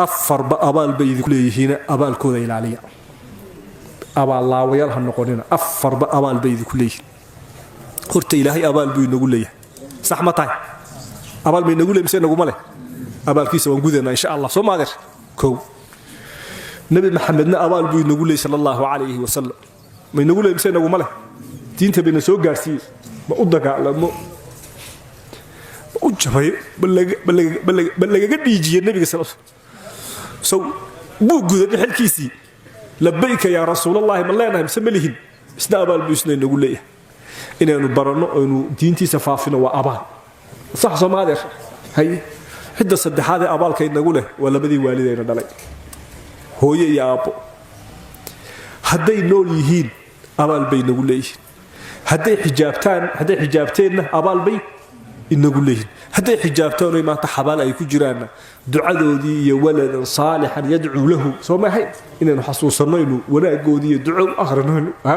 Afarba abaal bay idinku leeyihiin, abaalkooda ilaaliya. Abaallaawayaal ha noqonina. Afarba abaal bay idinku leeyihiin. Horta Ilaahay abaal buu inagu leeyahay, sax ma tahay? Abaal may inagu leeyahay mise inaguma leh? Abaalkiisa waan gudanaa, insha Allah, soo maadeer? Kow, Nebi Maxamedna abaal buu inagu leeyay, sala Allahu calayhi wasalam. Ma inagu leeyay mise inaguma leh? Diinta bayna soo gaarsiiyey. Ma u dagaalamo, ma u jabayo, ma lagaga dhiijiye nebiga sal sow buu guday xilkiisii? Labayka yaa Rasuulallahi, ma leenahay mise ma lihin? Isna abaal buu isna inagu leeyahay. Inaynu baranno oynu diintiisa faafino waa abaal, sax soo maadeer? Haye, cidda saddexaad ee abaalka inagu leh waa labadii waalidayna dhalay, hooye iyo aabbo. Hadday nool yihiin, abaal bay inagu leeyihiin. Hadday xijaabtaan, hadday xijaabteenna, abaal bay inagu leeyihiin. Hadday xijaabtaan oy maanta xabaal ay ku jiraanna, ducadoodii iyo waladan saalixan yadcuu lahu, soo ma ahayn inaynu xasuusanno, wanaagoodii iyo duco u akhrino? Ha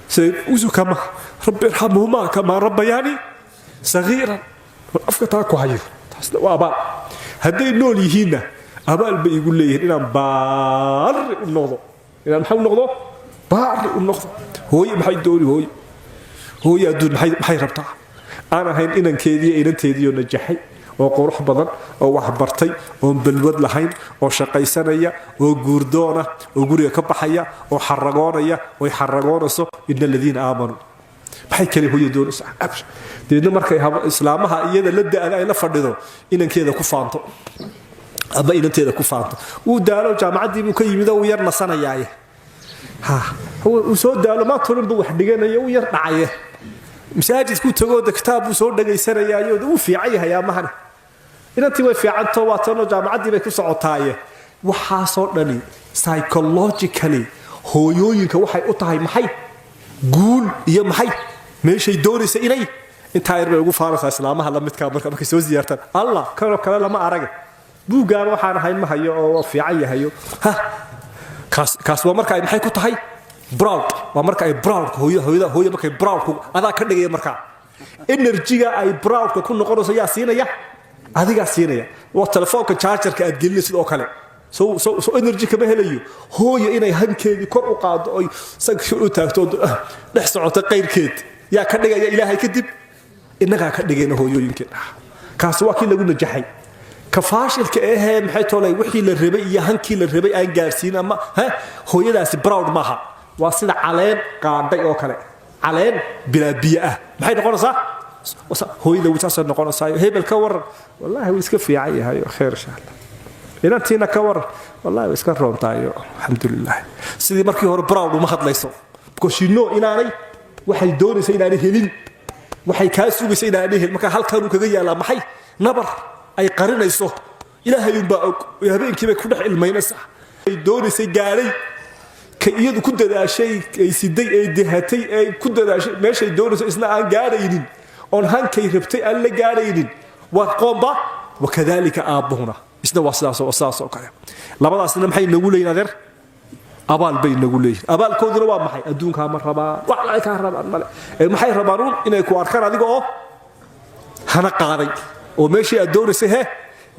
siday usu kama rabbi irxamhumaa kamaa rabbayaani sagiiran. War afka taa ku hayo, taasna waa abaal. Hadday nool yihiinna, abaal bay igu leeyihiin inaan baari u noqdo. Inaan maxay u noqdo? Baari u noqdo. Hooye maxay dooni? Hooye, hooye adduun maxay rabtaa aan ahayn inankeediiyo inanteediioo najaxay oo qurux badan oo wax bartay, oon balwad lahayn, oo shaqaysanaya, oo guurdoona, oo guriga ka baxaya, oo xaragoonaya, oy xaragoonayso? Ina aladiina aamanuu, maxay kale hooye doonaysaa? Deedna markay islaamaha iyada la da'da ay la fadhido, inankeeda ku faanto ama inanteeda ku faanto. Wuu daalo, jaamacaddii buu ka yimid oo uu yar nasanayaaye. Ha uu soo daalo, maantoo dhan buu wax dhiganayo, uu yar dhacaye, masaajidkuu tagoo de kitaab buu soo dhagaysanayaayo, wuu fiican yahay. Amahane inantii way fiicanto, waa tanoo jaamacaddii bay ku socotaaye. Waxaasoo dhani psychologically hooyooyinka waxay u tahay maxay? Guul iyo maxay meeshay doonaysa inay intaa yar bay ugu faanaysaa islaamaha la midkaa marka markay soo siyaartaan. Allah, kanoo kale lama arage, buuggaaba waxaan ahayn ma hayo oo waa fiican yahayo. Ha, kaas kaas waa marka ay maxay ku tahay proud. Waa marka ay proudka hooyo, hooyada, hooyo markay proudku adaa ka dhigaya. Markaa energyga ay proudka ku noqonayso yaa siinaya? Adigaa siinaya. Waa telefoonka chargerka aad gelinaysid sidoo kale. So energy kama helayo hooyo. Inay hankeedii kor u qaado oy sanka u taagto oo dhex socoto qayrkeed, yaa ka dhigaya? Ilaahay kadib innagaa ka dhigayna hooyooyinkeen. Kaasi waa kii lagu najaxay. Ka faashilka ahee, maxay toolay, wixii la rabay iyo hankii la rabay aan gaarsiin ama he, hooyadaasi proud maaha. Waa sida caleen qaadhay oo kale, caleen bilaa biyo ah. Maxay noqonaysaa hooyada? Saasay noqonaysaa. Hebel ka waran? Wallahi wuu iska fiican yahay, kheer insha Allah. Inantiina ka waran? Wallahi way iska roontaayo, alxamdulilah. Sidii markii hore proud uma hadlayso, because you know inaanay waxay doonaysa inaanay helin, waxay kaa sugaysa inaanay helin. Marka halkanuu kaga yaalaa maxay? Nabar ay qarinayso, Ilaahay unbaa og. Habeenkii bay ku dhex ilmaynaysaa. Ay doonaysay gaadhay, ka iyadu ku dadaashay, ay siday, ay dehatay, ay ku dadaashay meeshay doonayso, isna aan gaadhaynin, oon hankay rabtay aan la gaadhaynin, waa qoomba. Wakadalika aabbuhuna isna waa sidaas oo sidaas oo kale. Labadaasna maxay nagu leeyihin, adeer? Abaal bay nagu leeyihin. Abaalkooduna waa maxay? Adduunkaa ma rabaan, wax lacag kaa rabaan male. Ee maxay rabaan? Uun inay ku arkaan adiga oo hana qaaday oo meeshii aad doonaysay he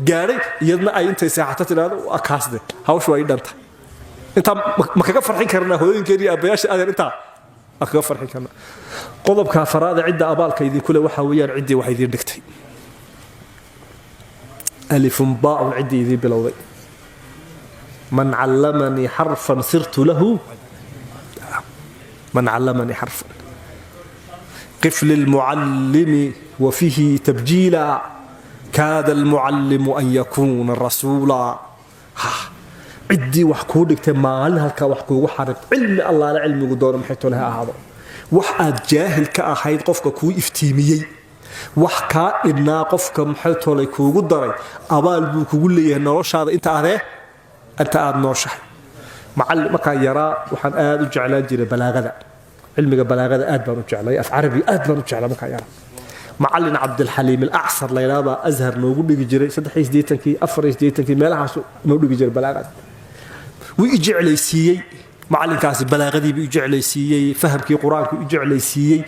gaadhay, iyadna ay intay seexato tidhaahdo, waa kaasde, hawshu waa ii dhanta. Intaa ma kaga farxin karnaa hooyooyinkeen iyo aabbayaasha, adeer? Intaa ma kaga farxin karnaa? Qodobka afaraada, cidda abaalka idinku le waxaa weeyaan ciddii wax idiin dhigtay, alifun baaun, ciddii idiin bilowday. Man callamanii xarfan sirtu lahu, man callamanii xarfan, qif lilmucallimi wafihi tabjiila, kaada almucallimu an yakuuna rasuula. Ciddii wax kuu dhigtay, maalin halkaa wax kuugu xarib, cilmi allaale cilmigu doono maxay tole ha ahaado, wax aad jaahil ka ahayd qofka kuu iftiimiyey, wax kaa dhibnaa qofka maxay tolay kuugu daray, abaal buu kugu leeyahay noloshaada inta adee inta aad nooshahay. Macallin markaan yaraa waxaan aad u jeclaan jiray balaaqada, cilmiga balaaqada aad baan u jeclay, af carabi aad baan u jeclaa markaan yaraa. Macallin Cabdilxaliim Alacsar laydhaabaa Azhar noogu dhigi jiray, 83-kii, 84-kii meelahaas noo dhigi jiray balaaqada. Wuu i jeclaysiiyey macallinkaasi balaaqadiibuu i jeclaysiiyey, fahamkii Qur-aanku i jeclaysiiyey.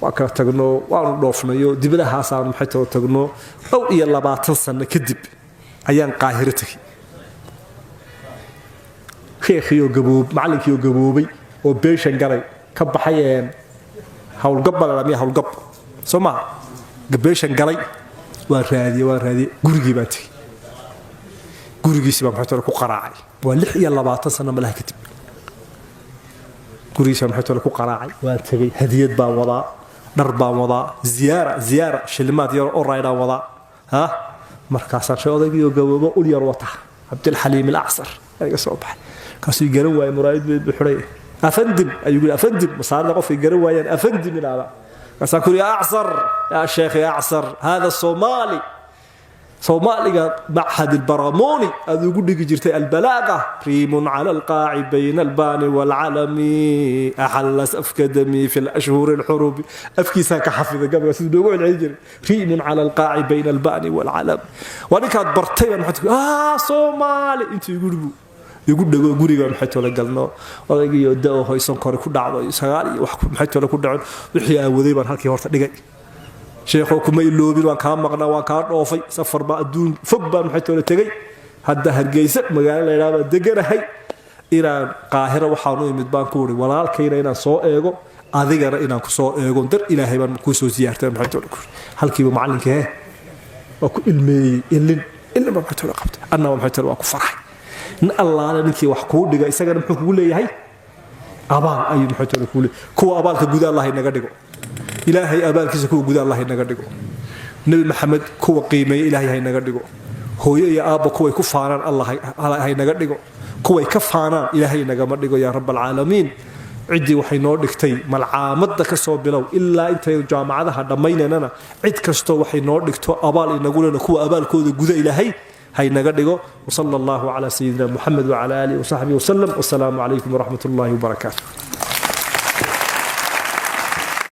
Waa kala tagno, waanu dhoofnayo, dibadahaasaanu maxay too tagno. Dhowr iyo labaatan sano kadib Ayaan Qaahiro tegey. Sheekhiioo gaboob, macallinkiioo gaboobay oo beeshan galay, ka baxay howlgab baa la miya, howlgab soo maha, beeshan galay. Waan raadiyey, waan raadiyey, gurigii baan tegey. Gurigiisi baan maxay ku qaraacay. Waa 26 sano malaha kadib. Gurigiisi baan maxay ku qaraacay. Waan tegey, hadiyad baan wadaa, dhar baan wadaa, ziyaara ziyaara, shilimaad yar oo raydhaan wadaa. Ha, markaasaan shay odaygii oo gaboobo ul yar wata, Cabdilxaliim Alacsar, iga soo baxay. Kaasuu garan waayey, muraayad buu xidhay. "Afandim," ayuu yidhi. "Afandim." Masaarida qofkay garan waayaan "afandim" idhaahda. Markaasaan ku yidhi, "Ya Acsar, yaa sheekh, ya Acsar, hada Soomaali, Soomaaliga Machad Albaramoni aad ugu dhigi jirtay albalaaqa, riimun cala alqaaci bayna albaani waalcalami, axalla safka dami fi lashhuri alxurubi." Afkiisaan ka xafiday gabayga siduu noogu celcelin jiray. "Riimun cala alqaaci bayna albaani waalcalam." Waa ninkaad bartay baan maxay, ah, Soomaali intuu igu dhibu igu dhago. Guriga maxay tole galno, odaygiiyo da hoysan kore ku dhacdo sagaal iyo wax maxay tole ku dhacon. Wixii aan waday baan halkii horta dhigay. "Sheekhow, kuma iloobin, waan kaa maqnaa, waan kaa dhoofay, safar baa adduun fog baan maxay tole tegey. Hadda Hargeysa magaalo la yidhaha baan deganahay. Inaan Qaahiro waxaan u imid," baan ku uri, "walaalkayna inaan soo eego, adigana inaan ku soo eego, dar Ilaahay baan kuu soo siyaartay." Maxay tole ku halkiiba macallinkii hee waa ku ilmeeyey, ilin ilin baa maxay tole qabtay. Annaba maxay tole waa ku farxay. Nin allaale ninkii wax kuu dhiga, isagana muxuu kugu leeyahay? Abaal ayuu maxay tole kugu leeyahay. Kuwa abaalka guda Allah inaga dhigo. Ilaahay abaalkiisa kuwa guda Allah inaga dhigo. Nebi Maxamed kuwa qiimeeya Ilaahay ha inaga dhigo. Hooyo iyo aabba kuway ku faanaan Allah ha inaga dhigo. Kuway ka faanaan Ilaahay nagama dhigo, yaa rab alcaalamiin. Ciddii waxay noo dhigtay malcaamadda ka soo bilow ilaa intaynu jaamacadaha dhammaynaynana, cid kastoo waxay noo dhigto abaal inagu lena, kuwa abaalkooda guda Ilaahay haynaga dhigo. Wsala allahu calaa sayidina Muxamed wacala aalihi wasaxbihi wasalam. Wasalaamu calaykum waraxmat ullahi wabarakaatu.